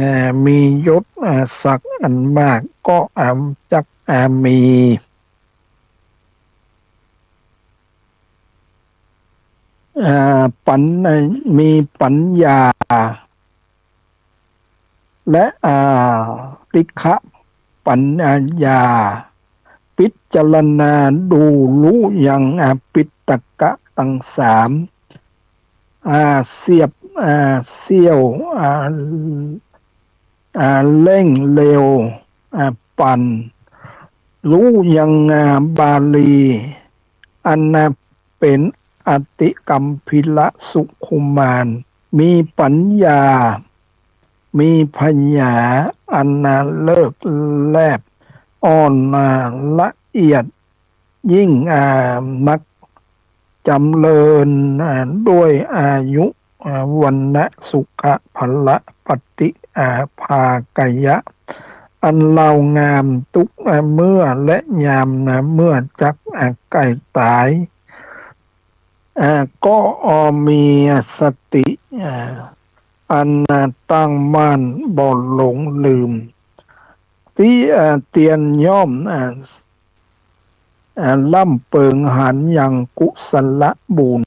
อ่า มียศ อ่า ศักดิ์อันมาก ก็ อ่า จัก อ่า มี อ่า ปัญ อ่า มีปัญญา และ อ่า ติฆะปัญญา พิจารณาดูรู้ยัง อ่า ปิฎกะตังสาม อ่า เสียบ อ่า เสี้ยว อ่า อ่า เร่งเร็ว อ่า ปั่น รู้ยัง อ่า บาลี อัน อ่า เป๋นอติกัมพีรสุขุมาร มีปัญญา มีผญา อัน อ่า เลิศแลบ อ่อน อ่า ละเอียด ยิ่ง อ่า นัก จ๋ำเริญ อ่า ด้วยอายุ อ่า วรรณะ สุขะ พละ ปฏิ อ่า ภาคยะ อันเลางาม ตุ๊ก อ่า เมื่อ และยาม อ่า เมื่อจัก อ่า ใก้ต๋าย อ่า ก็ อ่า มี อ่า สติ อ่า อัน อ่า ตั้งมั่น บ่หลงลืม ตี้ อ่า เตียนย่อม อ่า อ่า ล้ำเปิงหันยังกุศลบุญ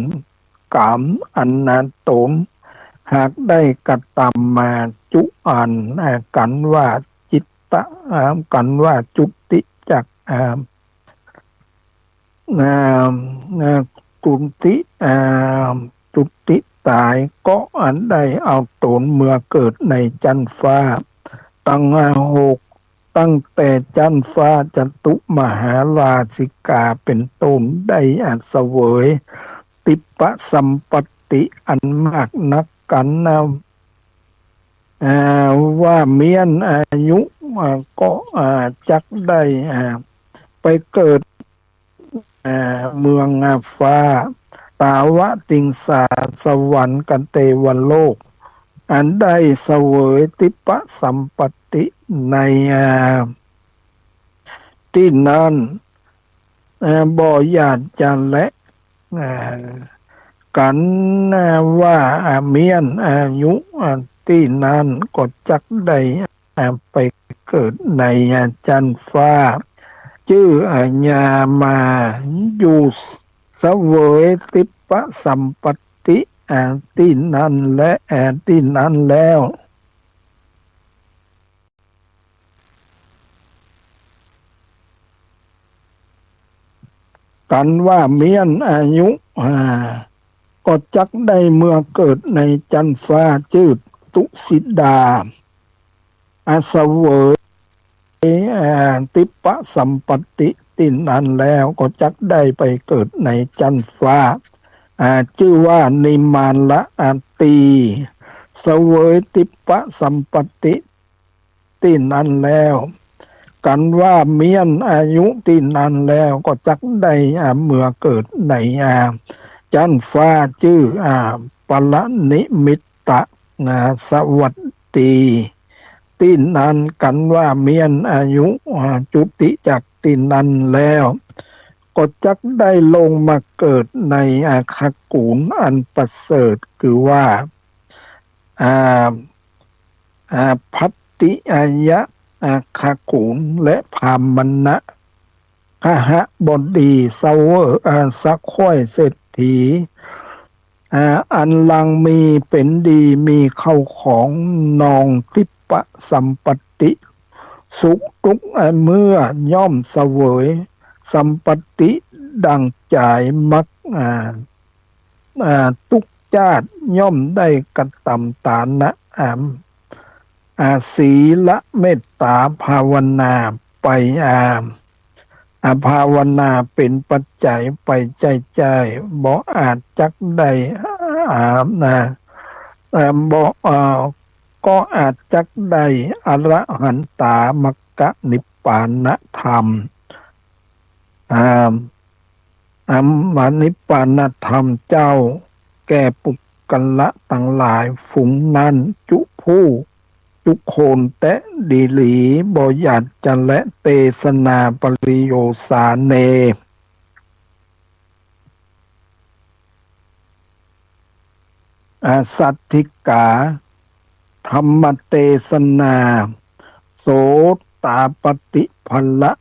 กรรม อัน อ่า ต๋นหากได้กระตำมา จุอัน อ่า กั๋นว่าจิตตะ อ่า กั๋นว่าจุติจัก อ่า อ่า อ่า จุติ อ่า จุติต๋าย ก็อันได้เอาต๋นเมือเกิดในจั๊นฟ้า ตัง อ่า หก ตั้งแต่จั๊นฟ้าจตุมหาราชิกาเป๋นต้น ได้ อ่า เสวยทิพพสัมปัตติอันมากนัก กั๋น อ่า อ่า ว่าเมี้ยนอายุ อ่า ก็ อ่า จักได้ อ่า ไปเกิด อ่า เมือง อ่า ฟ้า ตาวติงสา สวรรค์ กเตวโลก อันได้เสวยทิพพสัมปัตติใน อ่า ตี้นั้น อ่า บ่อยากจะแล อ่า กั๋น อ่า ว่า อ่า เมี้ยนอายุ อ่า ตี้นั้นก็จักได้ อ่า ไปเกิดใน อ่า จั๊นฟ้า จื้อ อ่า ยามา อยู่เสวยทิพพสัมปัตติ อ่า ตี้นั้นแล อ่า ตี้นั้นแล้ว กั๋นว่าเมี้ยนอายุ อ่า ก็จักได้เมือเกิดในจั๊นฟ้า จื้อตุสิดา อ่า เสวย อ่า ทิพพสัมปัตติตี้นั้นแล้ว ก็จักได้ไปเกิดในจั๊นฟ้า อ่า จื้อว่านิมมานละ อ่า ตี เสวยทิพพสัมปัตติ ตี้นั้นแล้ว กั๋นว่าเมี้ยนอายุตี้นั้นแล้ว ก็จักได้ อ่า เมือเกิดใน อ่า จั๊นฟ้า จื้อ อ่า ปรนิมิตตะ อ่า สวัตตี ตี้นั้น กั๋นว่าเมี้ยนอายุ อ่า จุติจักตี้นั้นแล้ว ก็จักได้ลงมาเกิดใน อ่า ขกูลอันประเสริฐ คือว่า อ่า อ่า ภัตติยะ อ่า ขกูล และพราหมณะ คหบดี เสวย อ่า สะใคว้ยเศรษฐี อ่า อันลังมีเป๋นดี มีเข้าของนองทิพพสัมปัตติ สุขทุกข์ อ่า เมื่อย่อมเสวยสัมปัตติดั่งจ๋ายมัก อ่า อ่า ทุกชาติย่อมได้กระตำตานะ อ่า อ่า ศีลเมตตาภาวนาไป อ่า อ่า ภาวนาเป๋นปัจจัยไปใจ้ๆ บ่อาจจักได้ อ่า นะ อ่า บ่ อ่า ก็อาจจักได้อรหันตามัคคะนิพพานธรรม อ่า อ่า นิพพานธรรมเจ้า แก่ปุคคละตังหลายฝูงนั้นจุผู้ จุคนแต๊ดีหลี บ่หยาดจะแลเตสนาปริโยสาเน อาสัตถิกา ธรรมเตสนา โสตาปัตติผละ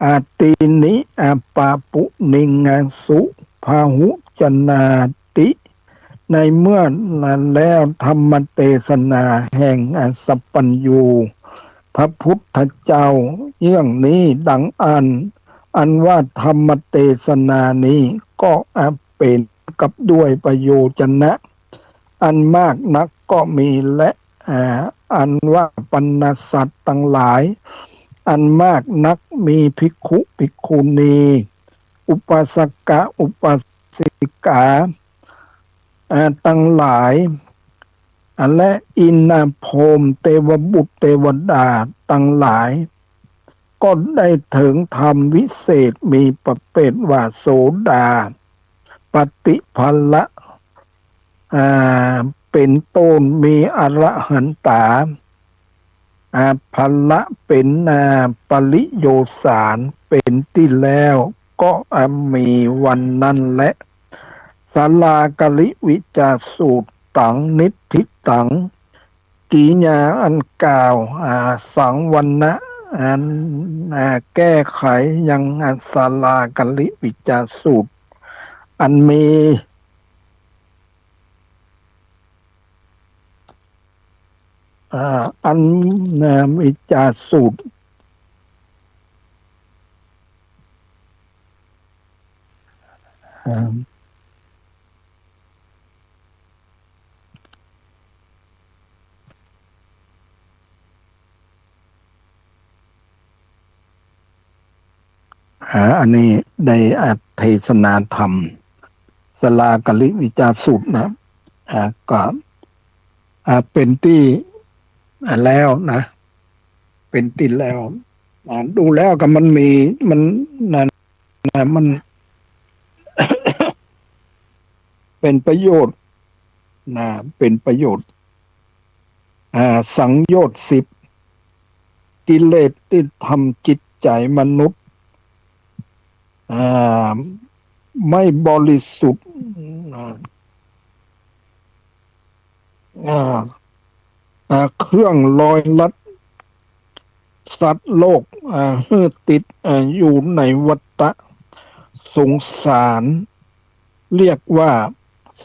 อาตีนิ อาปาปุนิง อาสุพาหุจนาติ ในเมื่อนั้นแล้วธรรมเตสนาแห่งอาสัพพัญญูพระพุทธเจ้า เยื่องนี้ดังอั้น อันว่าธรรมเตสนานี้ก็อาจเป๋นกับด้วยประโยชนะ อันมากนักก็มี และ อ่า อันว่าบรรดาสัตว์ตังหลาย อันมากนักมีภิกขุภิกขุณี อุปาสกะอุปาสิกา อ่า ตังหลาย อ่า และอินทร์พรหมเตวบุตรเตวดาตังหลาย ก็ได้เถิงธรรมวิเศษมีประเภทว่าโสดาปัตติผละ อ่า เป๋นต้น มีอรหันตา อ่า ผละเป๋น อ่า ปริโยสารเป๋นตี้แล้ว ก็ อ่า มีวันนั้นแล สาลากลิวิจจาสูตรตัง นิฏฐิตัง กิริยาอันกล่าว อ่า สังวรณะ อัน อ่า แก้ไขยัง อ่า สาลากลิวิจจาสูตร อันมี อ่า อัน อ่า วิจจาสูตร อ่า อ่า อันนี้ได้ อ่า เทศนาธรรม สาลากลิวิจจาสูตรนะ อ่า ก็ อ่า เป๋นตี้ อ่า แล้วนะ เป๋นตี้แล้ว อ่า ดูแล้วก็มันมี มัน นั่น นะ มัน เป๋นประโยชน์ นะ เป๋นประโยชน์ อ่า สังโยชน์สิบ กิเลสตี้ทำจิตใจ๋มนุษย์ อ่า ไม่บริสุทธิ์ อ่า อ่า อ่า เครื่องลอยลัดสัตว์โลก อ่า หื้อติด อ่า อยู่ในวัฏฏะสงสาร เรียกว่า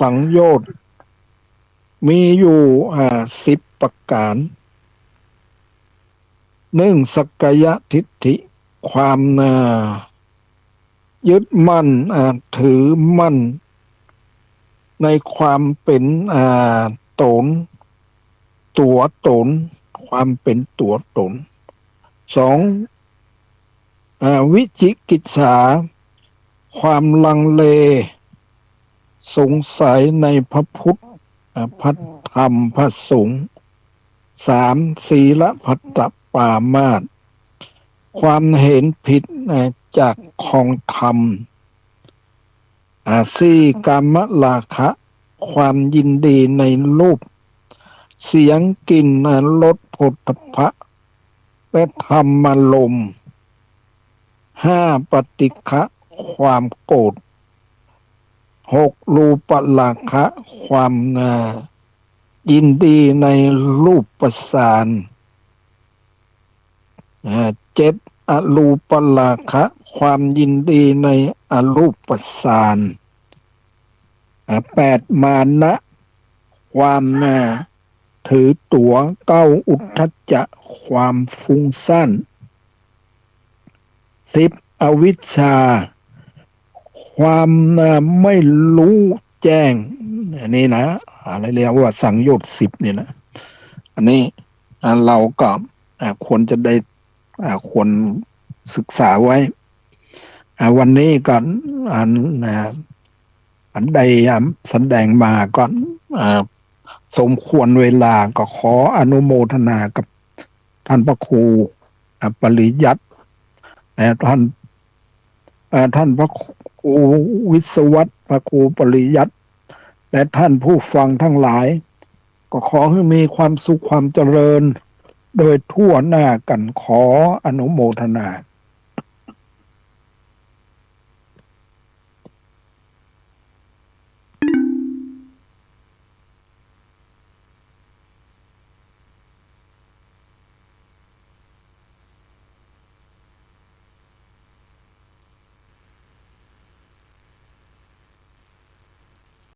สังโยชน์ มีอยู่ อ่า สิบประก๋าน นึ่ง สักกายทิฏฐิ ความ อ่า ยึดมั่น อ่า ถือมั่น ในความเป๋น อ่า ต๋น ตั๋วต๋น ความเป๋นตั๋วต๋น สอง อ่า วิจิกิจฉา ความลังเล สงสัยในพระพุทธ อ่า พระธรรม พระสงฆ์ สาม สีลพัตตปรามาส ความเห็นผิด อ่า จากครองธรรม อ่า สี่ กามราคะ ความยินดีในรูป เสียง กลิ่น อ่า รส โผฏฐัพพะ และธรรมารมณ์ ห้า ปฏิฆะ ความโกรธ หก รูปราคะ ความ อ่า ยินดีในรูปฌาน อ่า เจ็ด อรูปราคะ ความยินดีในอรูปฌาน อ่า แปด มานะ ความ อ่า ถือตั๋ว เก้า อุทธัจจะ ความฟุ้งซ่าน สิบ อวิชชา ความ อ่า ไม่รู้แจ้ง อันนี้นะ อะไรเรียกว่าสังโยชน์สิบนี่นะ อันนี้ อ่า เราก็ อ่า ควรจะได้ อ่า ควรศึกษาไว้ อ่า วันนี้ก็ อ่า อ่า อันได้ อ่า แสดงมาก็ อ่า สมควรเวลา ก็ขออนุโมทนากับท่านพระครู อ่า ปริยัติ และท่าน อ่า ท่านพระครูวิศวัตร พระครูปริยัติ และท่านผู้ฟังทั้งหลาย ก็ขอหื้อมีความสุขความเจริญโดยทั่วหน้ากั๋น ขออนุโมทนา